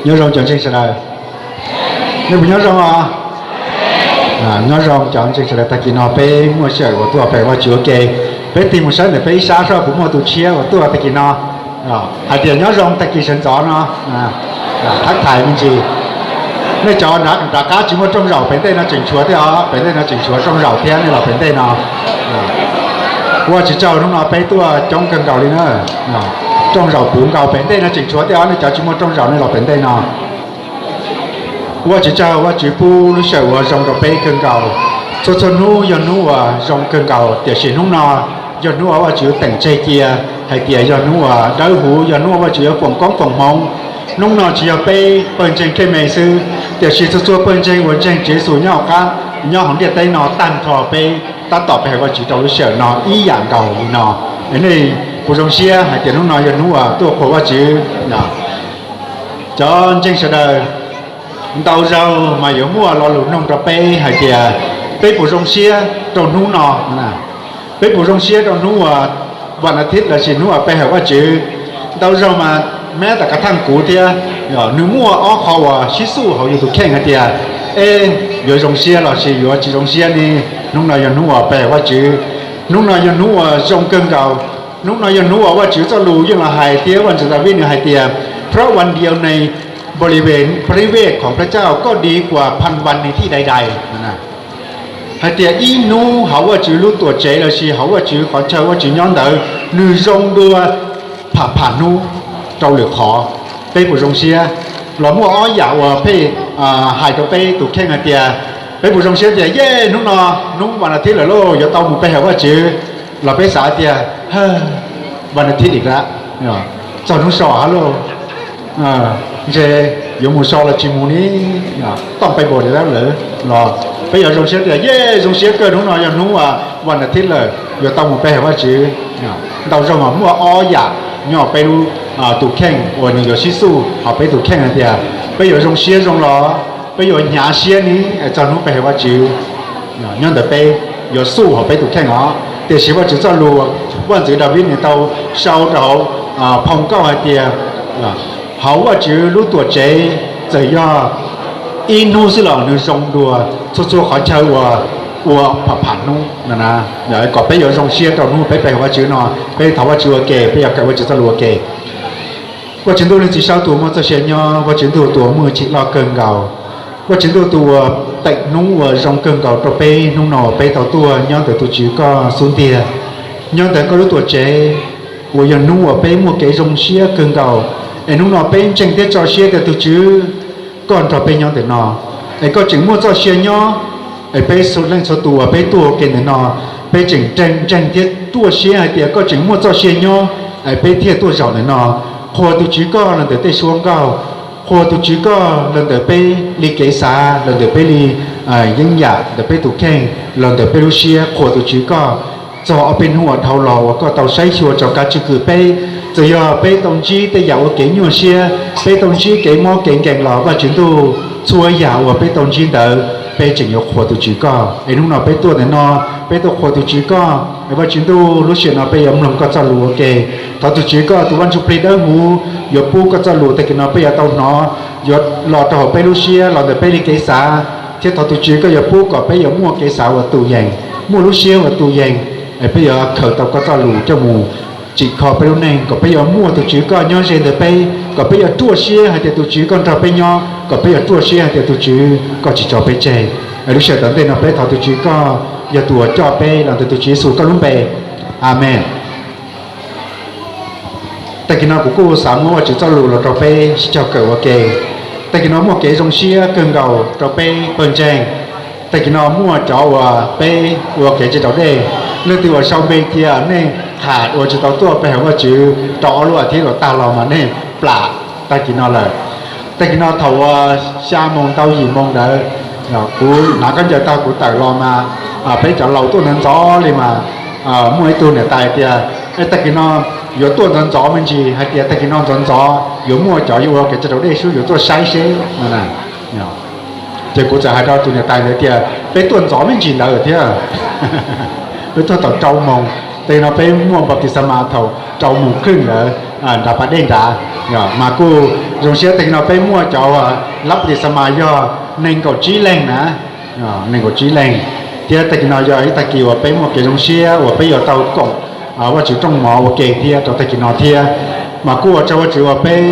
Nyob zoo cov ntseeg sawv daws. Nej puas nyob zoo os? Nyob zoo cov ntseeg sawv daws, tag kis no peb muaj sij hawm uas tuaj pe Vajtswv ua ke. Peb tig mus saib ntawm peb ib sab seb puas muaj tus tshiab uas tuaj tag kis no. Hais tias nyob zoo tag kis sawv ntxov no, thab thais me ntsis. Nej cov nrad qab tsis muaj rooj zaum, pem ntej no tseem tshuav thiab os, pem ntej no tseem tshuav rooj zaum thiab, nej los pem ntej no. Ua tsis tsaug, hnub no peb tuaj coob kawg nkaus li na. Rooj zaum puv nkaus, pem ntej no tseem tshuav thiab os, nej cov tsis muaj rooj zaum nej los pem ntej no. Ua tsis tsaug, Vajtswv pub lub sij hawm uas zoo rau peb kawg nkaus. Txhua txhua hnub yog hnub uas zoo kawg nkaus, tiam sis hnub no yog hnub uas Vajtswv teem tseg cia, hais tias yog hnub uas dawb huv, yog hnub uas Vajtswv yuav foom koob foom hmoov. Hnub no tsis yog peb pawg ntseeg Kheej Me xwb, tiam sis txhua txhua pawg ntseeg uas ntseeg Tswv Yexus nyob hauv qab, nyob hauv ntiaj teb no tag nrho peb tab tom pe hawm Vajtswv rau lub sij hawm no ib yam nkaus li no. Es nej puas zoo siab hais tias hnub no yog hnub uas tuaj qhuas Vajtswv? Cov ntseeg sawv daws, ntau zaug mas yuav muaj lo lus nug rau peb hais tias peb puas zoo siab rau hnub no, peb puas zoo siab rau hnub uas vas as thiv lossis hnub uas pe hawm Vajtswv. Ntau zaug mas mab tam kav thaj kuv thiab, nws muaj ob qho uas sib xub hauv yus tus kheej hais tias, eb, yuav zoo siab lossis yuav tsis zoo siab ne? Hnub no yog hnub uas pe hawm Vajtswv, hnub no yog hnub uas zoo kawg nkaus. Hnub no yog hnub uas Vajtswv txoj lus yeej los hais thiab Vaj Ntxwv Daviv nws hais tias,เพราะวันเดียวในบริเวณ พระนิเวศของพระเจ้าก็ดีกว่าพันวันในที่ใดๆ hais tias ib hnub hauv Vajtswv lub tuam tsev lossis hauv Vajtswv qhov chaw Vajtswv nyob ntawd, nws zoo dua pham pham hnub rau lwm qhov. Peb puas zoo siab? Los muaj ob yam uas pheej hais rau peb tus kheej hais tias, peb puas zoo siab tias, yej, hnub no hnub vas as thiv lawm lauj, yuav tau mus pe hawm Vajtswv, los peb xav tias, vas as thiv dim a, txog hnub so hab lauj, ntshe yuav mus so los tsis mus ne, tooj pe npaum li lawm los peb yuav zoo siab tias, yej, zoo siab kawg, hnub no yog hnub vas as thiv lawm, yuav tau mus pe hawm Vajtswv. Ntau zaug mas muaj ob yam nyob peb lub tus kheej uas nws yuav sib xub hauv peb tus kheej hais tias, peb yuav zoo siab zoo los peb yuav hnyav siab ne txog hnub pe hawm Vajtswv. Nyob ntawm peb yuav xub hauv peb tus kheej os. Tiam sis Vajtswv txoj lus, Vaj Ntxwv Daviv nws tau sau rau hauv phoo kauj hais tias, hauv Vajtswv lub tuam tsev txawm yog ib hnub xwb los nws zoo dua txhua txhua qhov chaw uas ua pham pham hnub no. Kom peb yuav zoo siab rau hnub peb pe hawm Vajtswv no, peb thov Vajtswv ua ke, peb yuav kawm Vajtswv txoj lus ua ke. Vaj Tswv Ntuj, Leej Txiv Saub tus muaj txoj sia nyob, Vaj Tswv Ntuj tus uas muaj hwj chim loj kawg nkaus, Vaj Tswv Ntuj tus uas teem hnub uas zoo kawg nkaus rau peb hnub no uas peb tau tuaj nyob ntawm tus Tswv koj xub ntiag, nyob ntawm koj lub tuam tsev, uas yog hnub uas peb muaj kev zoo siab kawg nkaus. Es hnub no peb ntseeg thiab tso siab tias tus Tswv koj nrog peb nyob ntawm no, es koj tseem muaj txoj sia nyob. Es peb txhua leej txhua tus uas peb tuaj ua ke ntawm no, peb tseem ntseeg thiab ruaj siab hais tias koj tseem muaj txoj sia nyob, es peb thiaj tuaj zaum ntawm no qhuas tus Tswv koj los ntawm tej suab nkauj, qhuas tus Tswv koj los ntawm peb li kev xav, los ntawm peb li yeeb yam, ntawm peb tus kheej, los ntawm peb lub siab qhuas tus Tswv koj. Txog ob peb hnub uas dhau los uas koj tau saib xyuas tso kab tswj kwm peb, txawm yog peb tau ntsib tej yam ua kev nyuaj siab, peb tau ntsib kev mob kev nkeeg los Vaj Tswv Ntuj, txhua yam uas peb tau ntsib ntawd peb tseem yuav qhuas tus Tswv koj. Es hnub no peb tuaj ntawm no, peb tuaj qhuas tus Tswv koj. Es Vaj Tswv Ntuj, lub sij hawm no peb yuav mloog koj txoj lus ua ke. Thov tus Tswv koj tus Vaj Ntsujplig Dawbhuv yuav pub koj txoj lus tag kis no peb yuav tau hnov, yuav los rau hauv peb lub siab, los ntawm peb li kev xav, thiab thov tus Tswv koj yuav pub kom peb yuav muaj kev xav uas tus yees, muaj lub siab uas tus yees, es peb yuav khaws tau koj txoj lus coj mus tsim kho peb lub neej, kom peb yuav muaj tus Tswv koj nyob ze ntawm peb, kom peb yuav ruaj siab hais tias tus Tswv koj nrog peb nyob, kom peb yuav ruaj siab hais tias tus Tswv koj tsis tso peb tseg. Es lub sij hawm tom ntej no peb thov tus Tswv koj yog tus uas coj peb los ntawm tus Tswv Yexus koj lub npe. Amees. Tag kis no kuv kuj xav muab Vaj Tswv txoj lus los rau peb sib cog kawm ua ke. Tag kis no muaj kev zoo siab kawg nkaus rau peb pawg ntseeg. Tag kis no muaj cov uas peb ua kev tsis raus dej, leej twg uas sau npe cia nej tham uas tsis tau tuaj pe hawm Vaj Tswv rau ob lub as thiv los tag los mas nej plam tag kis no lawm. Tag kis no thaum uas xya moos ntau yim moos ntawd, kuv hnav khaub ncaws tag kuv tawm los mas peb cov laus tuaj ntxov ntxov li mas muaj ib tug niam tais tias, tag kis no yuav tuaj ntxov ntxov me ntsis, hais tias tag kis no ntxov ntxov yuav muaj cov yuav ua kev tsis raus dej sub yuav tuaj saib seb. Ces kuv txawm hais rau tus niam tais ntawd tias peb tuaj ntxov me ntsis ntawd thiab, peb tuaj thaum rau moos, tag kis no peb muaj npau tis xa mas thaum rau moos khwj ntawd nrad pas dej nrad, mas kuj Zoo siab tag kis no peb muaj cov lab tis xa mas yog nees nkaum tsib leeg na, nees nkaum tsib leeg, thiab tag kis no yog ib tag kis uas peb muaj kev zoo siab uas peb yuav tau koom Vajtswv rooj mov ua ke thiab rau tag kis no thiab. Mas kuj ua tsaug Vajtswv uas peb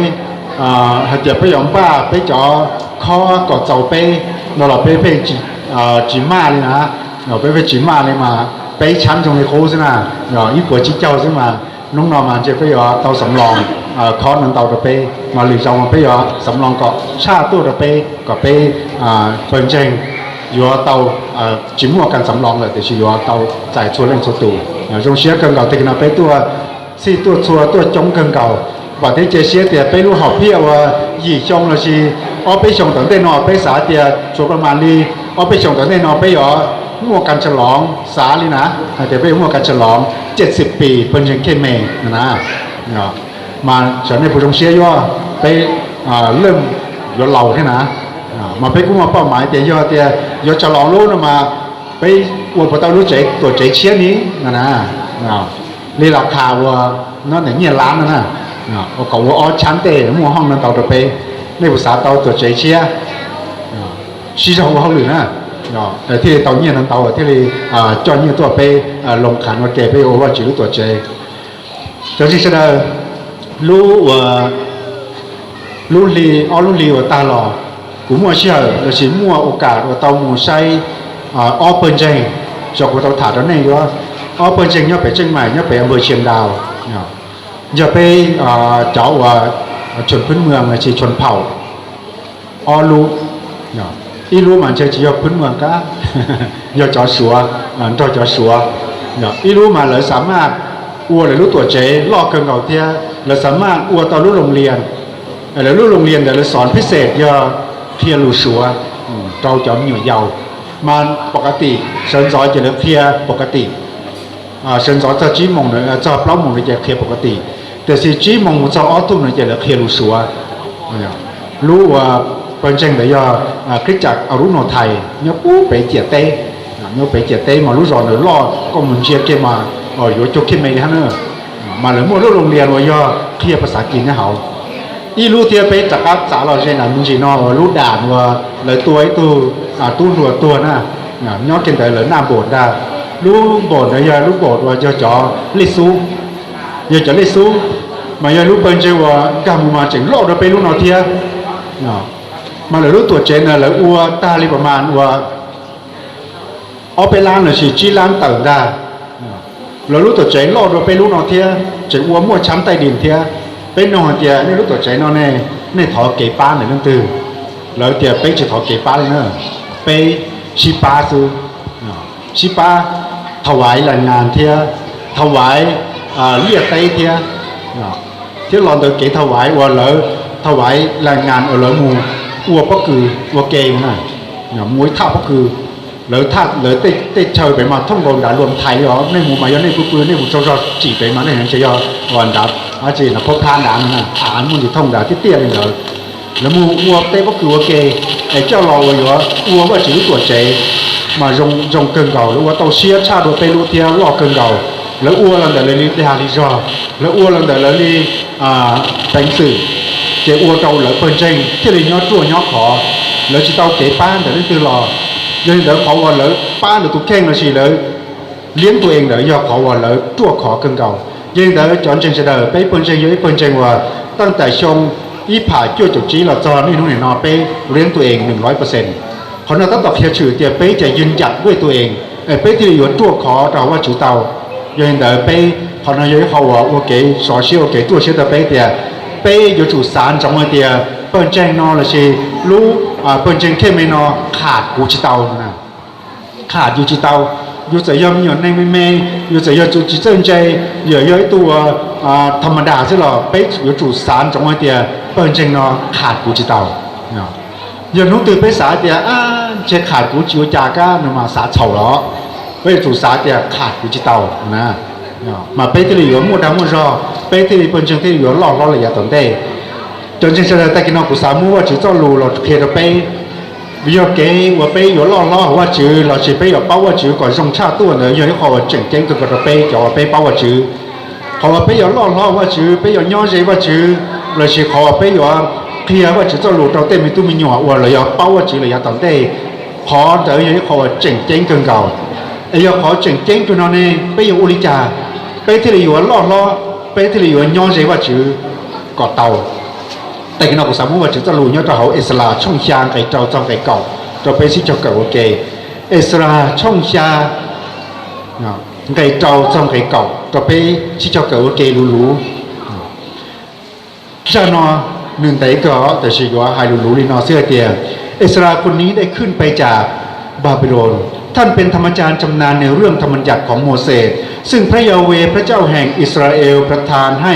hais tias peb yuav npaj peb cov khob kom txaus peb no los peb pheej tsis maj li na, peb pheej tsis maj li mas peb tshab zoo li qub xwb na, ib puas tsib caug xwb mas hnub no mas ntshe peb yuav tau xoom loos khob no ntau rau peb mas lwm zaus mas peb yuav xoom loos kom tshaj tuaj rau peb kom peb pawg ntseeg yuav tau tsis muaj kas xoom loos lawm tiam sis yuav tau txais txhua leej txhua tus. Zoo siab kawg nkaus tag kis no peb tuaj txhij tuaj txhua tuaj coob kawg nkaus. Vam thiab cia siab tias peb lub hom phiaj uas yim xyoo lossis ob peb xyoos tom ntej no peb xav tias tshuav pas mas li ob peb xyoos tom ntej no peb yuav muaj kas tsa loov xav li na, hais tias peb yuav muaj kas tsa loov ciaj txim pis pawg ntseeg Khej Me na. Mas xyov nej puas zoo siab yuav peb leej yuav laus thiab na. Mas peb kuj muaj pauj mais tias yog tias yuav tsa loov lub no mas peb ua puas tau lub tsev tuam tsev tshiab ni no na. Li las khas uas nyob ntawm nyiaj lab no na, ua kom ua ob tshab ntej muaj hoob no ntau rau peb. Nej puas xav tau tuam tsev tshiab sib zog ua hauj lwm na, thiaj li tau nyiaj ntau ntau thiaj li coj nyiaj tuaj peb loos kham ua ke peb ua Vajtswv lub tuam tsev. Cov ntseeg sawv daws, lub ua lub hli, ob lub hli uas tag los kuv muaj sij hawm lossis muaj ua kam uas tau mus saib ob pawg ntseeg, tso kuv tau tham rau nej yuav ob pawg ntseeg nyob pem Tseej Maim nyob pem npawg Sia Ntaus, yog peb cov uas tshon phwb mwas lossis tshon phaum ob lub. Ib lub mas ntshe tsis yog phwb mwas kab, yog cov Suav, nrog cov Suav. Ib lub mas lawv xa maj ua lawv lub tuam tsev loj kawg nkaus thiab lawv xa maj ua tau lub loos lias. Lawv lub loos lias ntawd lawv xov phij xej yog qhia lus Suav rau cov me nyuam yaus. Mas pom ka tim sawv ntxov ces lawv qhia pom ka tim, sawv ntxov txog tsib moos, txog plaub moos no ces qhia pom ka tim, tiam sis tsib moos mus txog ob tug no ces lawv qhia lus Suav. Lub uas pawg ntseeg ntawd yog Krib Cam Au Rub Nau Thais nyob pub pem ciam teb, nyob pem ciam teb mas lub zos ntawd loj koj mus ntsia kiag mas yuav cuag Khej Me li hab na. Mas lawv muaj lub loos lias uas yog qhia pas xav kis nyob hauv. Ib lub thiab peb rov qab txav los ze nram me ntsis no uas lub dam uas lawv tua ib tug tub hluas tuag na, nyob kiag ntawd lawv naj npaum ntag. Lub npaum ntawd yog lub npaum uas yog cov lej xub, yog cov lej xub, mas yog lub pawg ntseeg uas nkag mus mas tseem loj dua peb lub no thiab. Mas lawv lub tuam tsev ntawd lawv ua tag li pas mas uas ob peb lab lossis tsib lab tawm ntag. Lawv lub tuam tsev loj dua peb lub no thiab tseem ua muaj tshab taij dis thiab. Peb noog hais tias nej lub tuam tsev no ne, nej thov kev pab ntawm leej twg? Lawv tias peb tsis thov kev pab li na, peb sib pab xwb, sib pab thauj vais lais nas thiab thauj vais liaj teb thiab, thiab los ntawm kev thauj vais uas lawv thauj vais lais nas uas lawv mus ua pob kws ua ke na, mus ib thaj pob kws. Lawv thaj lawv tej chaw pem mas thooj nkaus nrad Luam Thais li os, nej mus mas yog nej pw pw nej mus tsaug zog tsim pem mas nej ntshe yog nrad, tsis nrad Phob Phab nrad no na, muaj ntsis thooj nrad tiaj tiaj li ntawd. Lawv mus ua tej pob kws ua ke es coj los uas yuav ua Vajtswv lub tuam tsev, mas zoo kawg nkaus, lawv ua tau siab tshaj dua peb lub thiab loj kawg nkaus. Lawv ua los ntawm lawv li dag li zog, lawv ua los ntawm lawv li peev xwm, ces ua rau lawv pawg ntseeg thiaj li nyob ruaj nyob khov, lawv tsis tau kev pab ntawm leej twg los. Yog li ntawd qhov uas lawv pab lawv tus kheej lossis lawv liab tus ees ntawd yog qhov uas lawv ruaj khov kawg nkaus. Yog li ntawd cov ntseeg sawv daws, peb pawg ntseeg yog ib pawg ntseeg uas tag ntawm xyoo ib phav cuaj caum tsib los txog niaj hnub nim no peb liab tus ees nws loj percent. Qhov no tab tom qhia tshwm tias peb ces ywg ncam wej tus ees, peb thiaj li yuav ruaj khov rau hauv Vajtswv tau. Yog li ntawd peb qhov no yog ib qho uas ua kev sov siab ua kev ruaj siab rau peb tias peb yuav tsum xav ntsoov hais tias pawg ntseeg no lossis lub pawg ntseeg Khej Me no kham kuv tsis tau. Kham yus tsis tau. Yus txawm yog me nyuam neeg me me, yus txawm yog tus tsis txawj ntse, yus yog ib tug thas mas das xwb los peb yuav tsum xav ntsoov hais tias pawg ntseeg no kham kuv tsis tau. Yog hnub twg peb xav tias ntshe kham kuv tsis ua cas kab no mas xav txhaum los, peb yuav tsum xav tias kham kuv tsis tau na. Mas peb thiaj li yuav muaj dag muaj zog, peb thiaj li pawg ntseeg thiaj li yuav loj hlob li yav tom ntej. Cov ntseeg sawv daws, tag kis no kuv xav muab Vajtswv txoj lus los qhia rau peb. Yog kev uas peb yuav loj hlob hauv Vajtswv lossis peb yuav paub Vajtswv kom zoo tshaj tuaj ntawd yog ib qho uas tseem ceeb kawg nkaus rau peb cov uas peb paub Vajtswv. Qhov uas peb yuav loj hlob hauv Vajtswv, peb yuav nyob ze Vajtswv lossis qhov uas peb yuav qhia Vajtswv txoj lus rau tej me tub me nyuam uas lawv yuav paub Vajtswv lawm yav tom ntej. Qhov ntawd yog ib qho uas tseem ceeb kawg nkaus. Es yog qhov tseem ceeb kawg no ne, peb yuav ua li cas peb thiaj li yuav loj hlob, peb thiaj li yuav nyob ze Vajtswv kom tau? Tag kis no kuv xav muab Vajtswv txoj lus nyob rau hauv Exelas tshooj xya nqe rau txog nqe kaum rau peb sib cog kawm ua ke. Exelas tshooj xya nqe rau txog nqe kaum rau peb sib cog kawm ua ke luv luv. Zaj no nws ntev kawg, tiam sis yuav hais luv luv li no xwb hais tias, Ezraคนนี้ได้ขึ้นไปจากบาบิโลน ท่านเป็นธรรมาจารย์ชำนาญในเรื่องธรรมบัญญัติของโมเสส ซึ่งพระยาห์เวห์พระเจ้าแห่งอิสราเอลประทานให้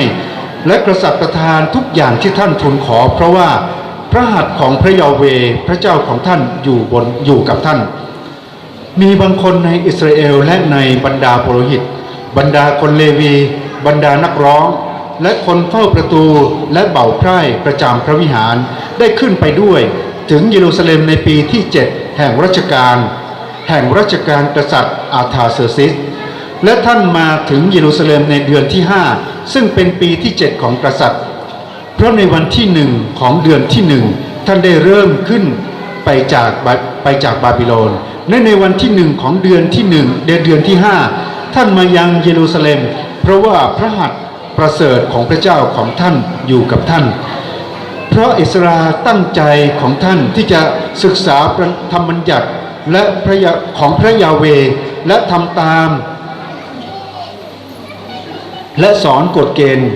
และกษัตริย์ประทานทุกอย่างที่ท่านทูลขอ เพราะว่าพระหัตถ์ของพระยาห์เวห์พระเจ้าของท่านอยู่บน อยู่กับท่าน มีบางคนในอิสราเอลและในบรรดาปุโรหิต บรรดาคนเลวี บรรดานักร้อง และคนเฝ้าประตู และบ่าวไพร่ประจำพระวิหาร ได้ขึ้นไปด้วย ถึงเยรูซาเล็มในปีที่เจ็ดแห่งรัชกาล แห่งรัชกาลกษัตริย์อาร์ทาเซอร์ซิส และท่านมาถึงเยรูซาเล็มในเดือนที่ห้า ซึ่งเป็นปีที่เจ็ดของกษัตริย์ เพราะในวันที่หนึ่งของเดือนที่หนึ่งท่านได้เริ่มขึ้นไปจากบาไปจากบาบิโลน และในวันที่หนึ่งของเดือนที่หนึ่งเดือนเดือนที่ห้าท่านมายังเยรูซาเล็ม เพราะว่าพระหัตถ์ประเสริฐของพระเจ้าของท่านอยู่กับท่าน เพราะเอสราตั้งใจของท่านที่จะศึกษาพระธรรมบัญญัติและพระยาของพระยาห์เวห์และทำตาม และสอนกฎเกณฑ์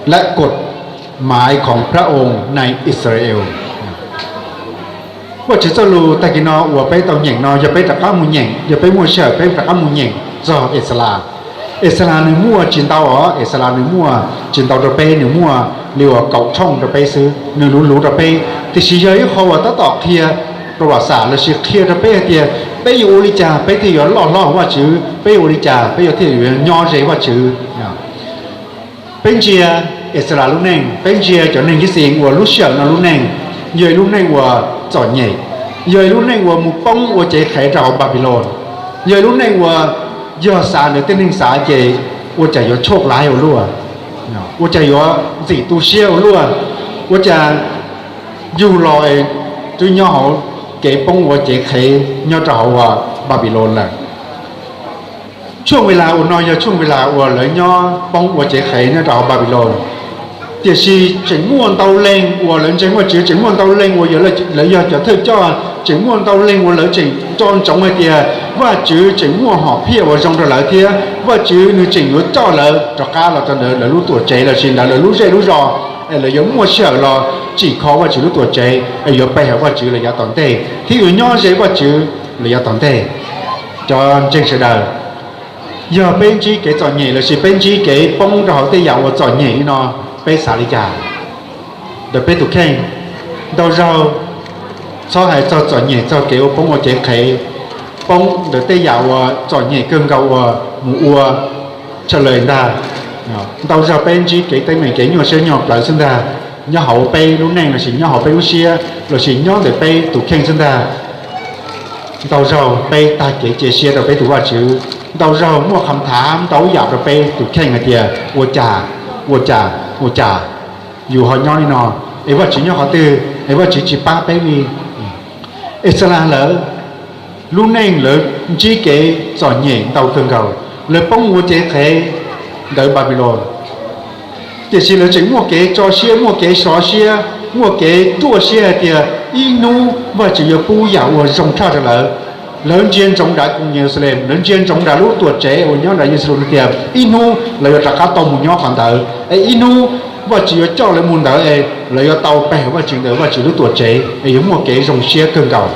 และกฎหมายของพระองค์ในอิสราเอล Vajtswv txoj lus tag kis no uas peb tau nyeem no yog peb rov qab mus nyeem, yog peb muaj sij hawm peb rov qab mus nyeem txog Exelas. Exelas nws muaj tsis ntau os, Exelas nws muaj tsis ntau rau peb, nws muaj li uas kaum tshooj rau peb xwb, nws luv luv rau peb, tiam sis yog ib qho uas tab tom qhia rau vam xam lossis qhia rau peb hais tias peb yuav ua li cas peb thiaj yuav loj hlob hauv Vajtswv, peb yuav ua li cas peb yuav thiaj yuav nyob ze Vajtswv. Peb ntsia Exelas lub neej, peb ntsia cov neeg Yixalayees uas lub sij hawm no lub neej, yog ib lub neej uas txom nyem, yog ib lub neej uas mus poob ua cev qhev rau hauv Npanpiloos, yog ib lub neej uas yog xav ntawm tej neeg xav ces ua cas yuav choj laiv ua luaj, ua cas yuav ntxim tu siab ua luaj, ua cas yug los twb nyob hauv kev poob ua cev qhev nyob rau hauv Npanpiloos lawm. Tshuaj vis las uas no yog tshuaj vis las uas lawv nyob poob ua cev qhev nyob rau hauv Npanpiloos. Tiam sis tseem muaj ntau leej uas lawv ntseeg Vajtswv, tseem muaj ntau leej uas lawv yog cov thawj coj, tseem muaj ntau leej uas lawv tseem nco ntsoov hais tias Vajtswv tseem muaj hom phiaj uas zoo rau lawv thiab Vajtswv nws tseem yuav coj lawv rov qab los rau ntawm lawv lub tuam tsev lossis ntawm lawv lub zej lub zos, es lawv yuav muaj sij hawm los tsim kho Vajtswv lub tuam tsev es yuav pe hawm Vajtswv lawm yav tom ntej thiab yuav nyob ze Vajtswv lawm yav tom ntej. Cov ntseeg sawv daws, yog peb ntsib kev txom nyem lossis peb ntsib kev poob rau hauv tej yam uas txom nyem li no, peb xav li cas ntawm peb tus kheej? Ntau zaug, txhob hais txog txom nyem txog kev ua poob ua cev qhev, poob ntawm tej yam uas txom nyem kawg nkaus uas mus ua tshaj lawm ntag. Ntau zaug peb ntsib kev teeb meem kev nyuaj siab nyuaj plawv xwb ntag, nyob hauv peb lub neej lossis nyob hauv peb lub siab lossis nyob ntawm peb tus kheej xwb ntag. Ntau zaug peb tag kev cia siab rau peb tus Vajtswv, ntau zaug muaj qhov thav ntau yam rau peb tus kheej hais tias ua cas, ua cas, ua cas yus ho nyob li no, es Vajtswv nyob qhov twg es Vajtswv tsis pab peb li? Exelas lawv lub neej lawv ntsib kev txom nyem ntau kawg nkaus, lawv poob ua cev qhev ntawm Npanpiloos. Tiam sis lawv tseem muaj kev tso siab, muaj kev sov siab, muaj kev ruaj siab hais tias ib hnub Vajtswv yuav pub yam uas zoo tshaj rau lawv. Lawv ntsia ntsoov nram koos Yeluxalees, lawv ntsia ntsoov nram lub tuam tsev uas nyob nram Yeluxalees tias ib hnub lawv yuav rov qab tau mus nyob qhov ntawd, es ib hnub Vajtswv yuav coj lawv mus ntawd es lawv yuav tau pe hawm Vajtswv ntawm Vajtswv lub tuam tsev es yuav muaj kev zoo siab kawg nkaus.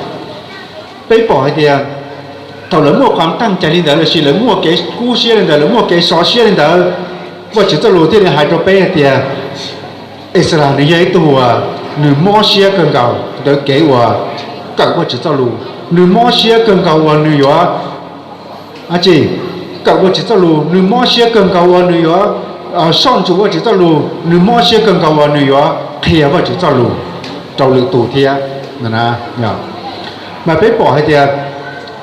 Peb pom hais tias thaum lawv muaj qhov teej cai li ntawd lossis lawv muaj kev kub siab li ntawd, lawv muaj kev sov siab li ntawd, Vajtswv txoj lus thiaj li hais rau peb hais tias Exelas nws yog ib tug uas nws mob siab kawg nkaus ntawm kev uas kawm Vajtswv txoj lus, nws mob siab kawg nkaus uas nws yuav, a, kawm Vajtswv txoj lus, nws mob siab kawg nkaus uas nws yuav soj ntsuam Vajtswv txoj lus, nws mob siab kawg nkaus uas nws yuav qhia Vajtswv txoj lus rau lwm tus thiab. Mas peb pom hais tias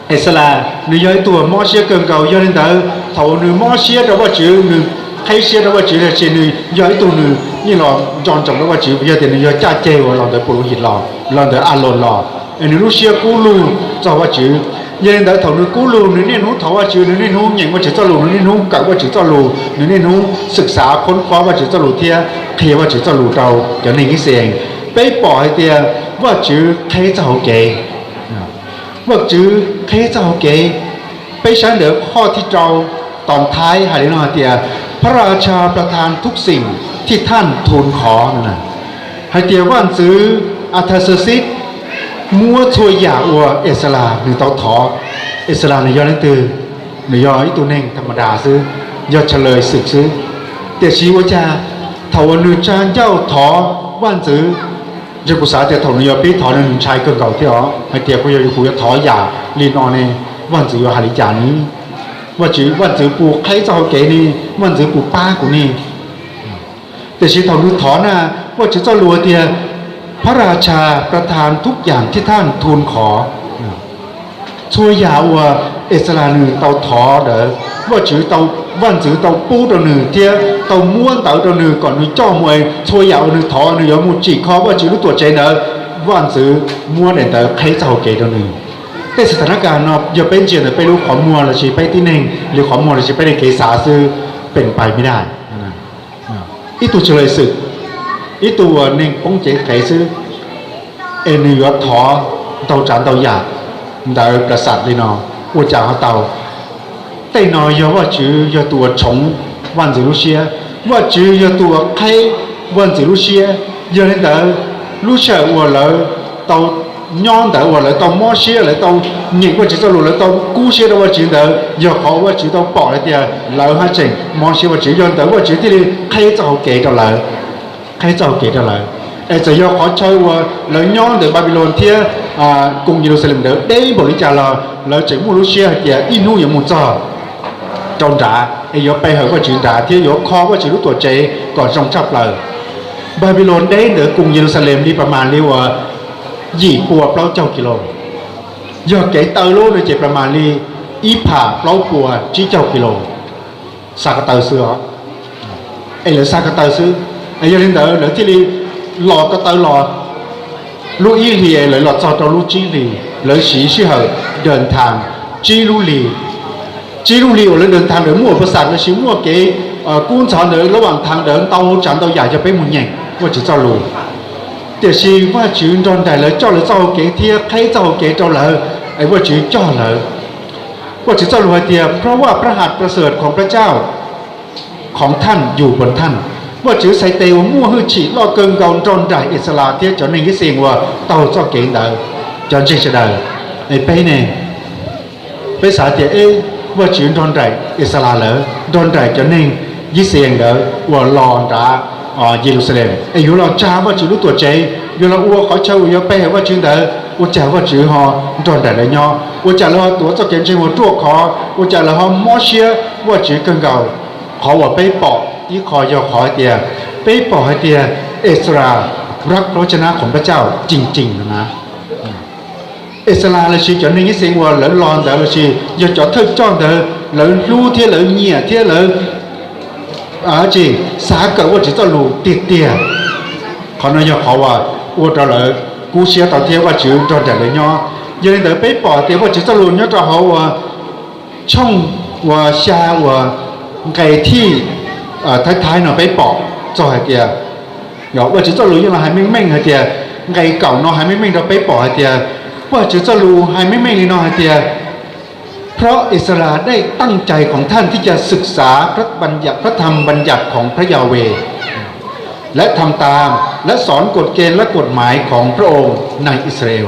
Exelas nws yog ib tug mob siab kawg nkaus, yog li ntawd thaum uas nws mob siab rau Vajtswv, nws qheb siab rau Vajtswv los sis nws yog ib tug nws yeej los nco ntsoov rau Vajtswv, yog tias nws yog caj ceg uas los ntawm Paulus him los, los ntawm Aloos los, es nws lub siab kub lug txog Vajtswv. Yog li ntawd thaum nws kub lug, nws niaj hnub thov Vajtswv, nws niaj hnub nyeem Vajtswv txoj lus, nws niaj hnub kawm Vajtswv txoj lus, nws niaj hnub xwm xav khoob khuab Vajtswv txoj lus thiab qhia Vajtswv txoj lus rau cov neeg Yixayees. Peb pom hais tias Vajtswv qheb txoj hauv kev. Vajtswv qheb txoj hauv kev. Peb saib ntawm qhov thib rau, tom Thaib hais li no hais tias พระราชาประทานทุกสิ่งที่ท่านทูลขอ hais tias vaj ntxwv Athakxerxes muab txhua yam uas Exelas nws tau thov. Exelas nws yog leej twg? Nws yog ib tug neeg tham ma das xwb, yog chaw lawm xwm xwb. Tiam sis ua cas thaum uas nws tsa ncauj thov vaj ntxwv, yog kuv xav tias thaum nws yuav pib thov nws ntshai kawg nkaus thiab os, hais tias kuv yog kuv yuav thov yam li no ne, vaj ntxwv yuav hais li cas ne? Vaj ntxwv, vaj ntxwv puas qheb txoj hauv kev ne? Vaj ntxwv puas pab kuv ne? Tiam sis thaum nws thov na, Vajtswv txoj lus tias พระราชาประทานทุกอย่างที่ท่านทูลขอ txhua yam uas Exelas nws tau thov ntawd, Vajtswv tau, vaj ntxwv tau pub rau nws thiab tau muab ntawv rau nws kom nws coj mus es txhua yam uas nws thov nws yuav mus tsim kho Vajtswv lub tuam tsev ntawd, vaj ntxwv muab daim ntawv qheb txoj hauv kev rau nws. Tej xas tas nab kas no yog peb ntsia ntawm peb lub qhov muag lossis peb tib neeg li qhov muag lossis peb li kev xav xwb, pem pais me daj. Ib tug chaw lawm xwm, ib tug uas neeg poob cev qhev xwb, es nws yuav thov ntau tsav ntau yam ntawd plas xas li no, ua cas ho tau? Tej no yog Vajtswv yog tus uas tshoov vaj ntxwv lub siab, Vajtswv yog tus uas qheb vaj ntxwv lub siab. Yog li ntawd, lub sij hawm uas lawv tau nyob ntawd uas lawv tau mob siab, lawv tau nyeem Vajtswv txoj lus, lawv tau kub siab rau Vajtswv ntawd, yog qhov Vajtswv tau pom hais tias lawv haj tseem mob siab Vajtswv, yog ntawd Vajtswv thiaj li qheb txoj hauv kev rau lawv, qheb txoj hauv kev rau lawv. Es txawm yog qhov chaw uas lawv nyob ntawm Npanpiloos thiab koog Yeluxalees ntawd deb npaum li cas los lawv tseem muaj lub siab hais tias ib hnub yuav mus txog rau nrad es yuav pe hawm Vajtswv nrad thiab yuav kho Vajtswv lub tuam tsev kom zoo tshaj plaws. Npanpiloos deb ntawm koog Yeluxalees li pas mas li uas yim pua plaub caug kis lus. Yog kev taw lub no ces pas mas li ib pham plaub pua tsib caug kis lus, xa ko taw xwb os. Es lawv xa ko taw xwb. Yog li ntawd lawv thiaj li los ko taw los lub ib hlis es lawv los txog rau lub tsib hlis, lawv siv sij hawm daws nthaas tsib lub hlis. Tsib lub hlis uas lawv daws nthaas ntawd muaj pas xas lossis muaj kev kub ntxhov ntawd lub vas nthaas ntawd ntau tsav ntau yam yog peb mus nyeem Vajtswv txoj lus. Tiam sis Vajtswv nrog nraim lawv coj lawv txoj hauv kev thiab qheb txoj hauv kev rau lawv, es Vajtswv coj lawv. Vajtswv txoj lus hais tias เพราะว่าพระหัตถ์ประเสริฐของพระเจ้าของท่านอยู่บนท่าน Vajtswv txhais tes uas muaj hwj chim loj kawg nkaus nrog nraim Exelas thiab cov neeg Yixayees uas taug txoj kev ntawd. Cov ntseeg sawv daws, es peb ne, peb xav tias eb, Vajtswv nrog nraim Exelas lawm, nrog nraim cov neeg Yixayees ntawd uas los nrad Yeluxalees es yuav los tsa Vajtswv lub tuam tsev, yuav los ua qhov chaw uas yuav pe hawm Vajtswv ntawd, ua cas Vajtswv ho nrog nraim lawv nyob? Ua cas lawv ho tuav txoj kev ntseeg uas ruaj khov? Ua cas lawv ho mob siab Vajtswv kawg nkaus? Qhov uas peb pom ib qho yog qhov hais tias peb pom hais tias Exelas รักพระวจนะของพระเจ้าจริงๆ no na. Exelas lossis cov neeg Yixayees uas lawv los ntawd lossis yog cov thawj coj ntawd lawv hlub thiab lawv nyiam thiab lawv tsis xav kawm Vajtswv txoj lus tiag tiag. Qhov no yog qhov uas ua rau lawv kub siab tau thiab Vajtswv nrog nraim lawv nyob. Yog li ntawd peb pom tias Vajtswv txoj lus nyob rau hauv uas tshooj uas xya uas nqe thib Thaib Thaib no peb pom txog hais tias, Vajtswv txoj lus yeej los hais meej meej hais tias, nqe kaum no hais meej meej rau peb pom hais tias, Vajtswv txoj lus hais meej meej li no hais tias เพราะอิสราได้ตั้งใจของท่านที่จะศึกษาพระบัญญัติของพระยาเวห์ และทำตาม และสอนกฎเกณฑ์และกฎหมายของพระองค์ในอิสราเอล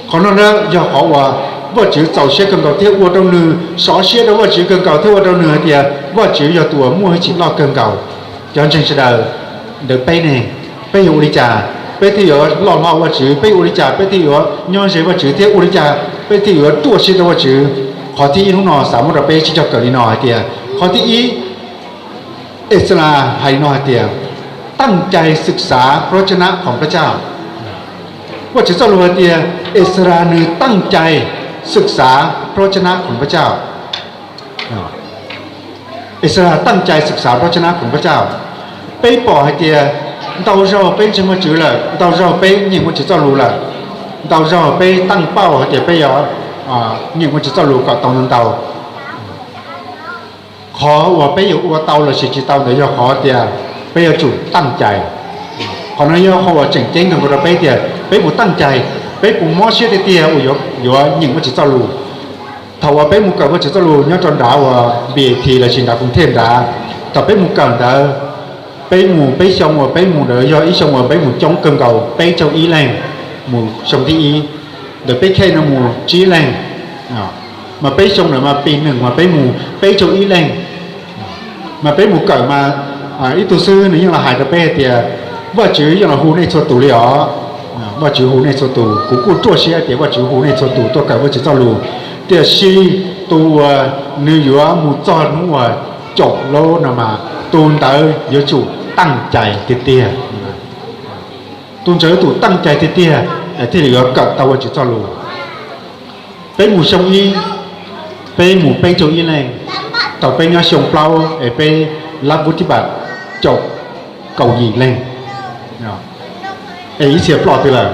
Qhov no na yog qhov uas Vajtswv txaus siab kawg nkaus thiab ua rau nws sov siab rau Vajtswv kawg nkaus thiab ua rau nws hais tias Vajtswv yog tus uas muaj hwj chim loj kawg nkaus. Cov ntseeg sawv daws, ntawm peb ne, peb yuav ua li cas peb thiaj yuav loj hlob Vajtswv? Peb yuav ua li cas peb thiaj yuav nyob ze Vajtswv thiab ua li cas peb thiaj yuav ruaj siab rau Vajtswv? Qhov thib ib hnub no xav muab rau peb sib cog kawm li no hais tias, qhov thib ib, Exelas hais li no hais tias, ตั้งใจศึกษาพระวจนะของพระเจ้า Vajtswv txoj lus hais tias Exelas nws ตั้งใจศึกษาพระวจนะของพระเจ้า Exelas ตั้งใจศึกษาพระวจนะของพระเจ้า Peb pom hais tias ntau zaug peb ntseeg Vajtswv lawm, ntau zaug peb nyeem Vajtswv txoj lus lawm, ntau zaug peb teej pauj hais tias peb yuav nyeem Vajtswv txoj lus kom tau ntau ntau. Qhov uas peb yuav ua tau lossis tsis tau ntawd yog qhov tias peb yuav tsum teej cai. Qhov no yog qhov uas tseem ceeb kawg nkaus rau peb tias peb puas teej cai, peb puas mob siab tiag tiag uas yuav nyeem Vajtswv txoj lus. Thaum uas peb mus kawm Vajtswv txoj lus nyob rau nrad uas V I T lossis nrad Koob Thej nrad, thaum peb mus kawm ntawd, peb mus peb xyoo uas peb mus ntawd yog ib xyoo uas peb mus coob kawg nkaus peb caug ib leeg mus xyoo thib ib, ntawm peb khej no mus tsib leeg, mas peb xyoo ntawd mas pib neeg mas peb mus peb caug ib leeg. Mas peb mus kawm mas ib tug xib hwb nws yeej los hais rau peb hais tias Vajtswv yeej los hu nej txhua tus li os. Vajtswv hu nej txhua tus, kuv kuj ruaj siab tias Vajtswv hu nej txhua tus tuaj kawm Vajtswv txoj lus. Tiam sis tus uas nws yuav mus txog hnub uas caum lub no mas tus ntawd yuav tsum teej cai tiag tiag. Tus ntawd yuav tsum teej cai tiag tiag thiaj li yuav kawm tau Vajtswv txoj lus. Peb mus xyoo ib, peb mus peb caug ib leeg, thaum peb nyob xyoo plaub es peb lab vub thib pam caum kaum yim leeg, es ib txhia ploj twg lawm.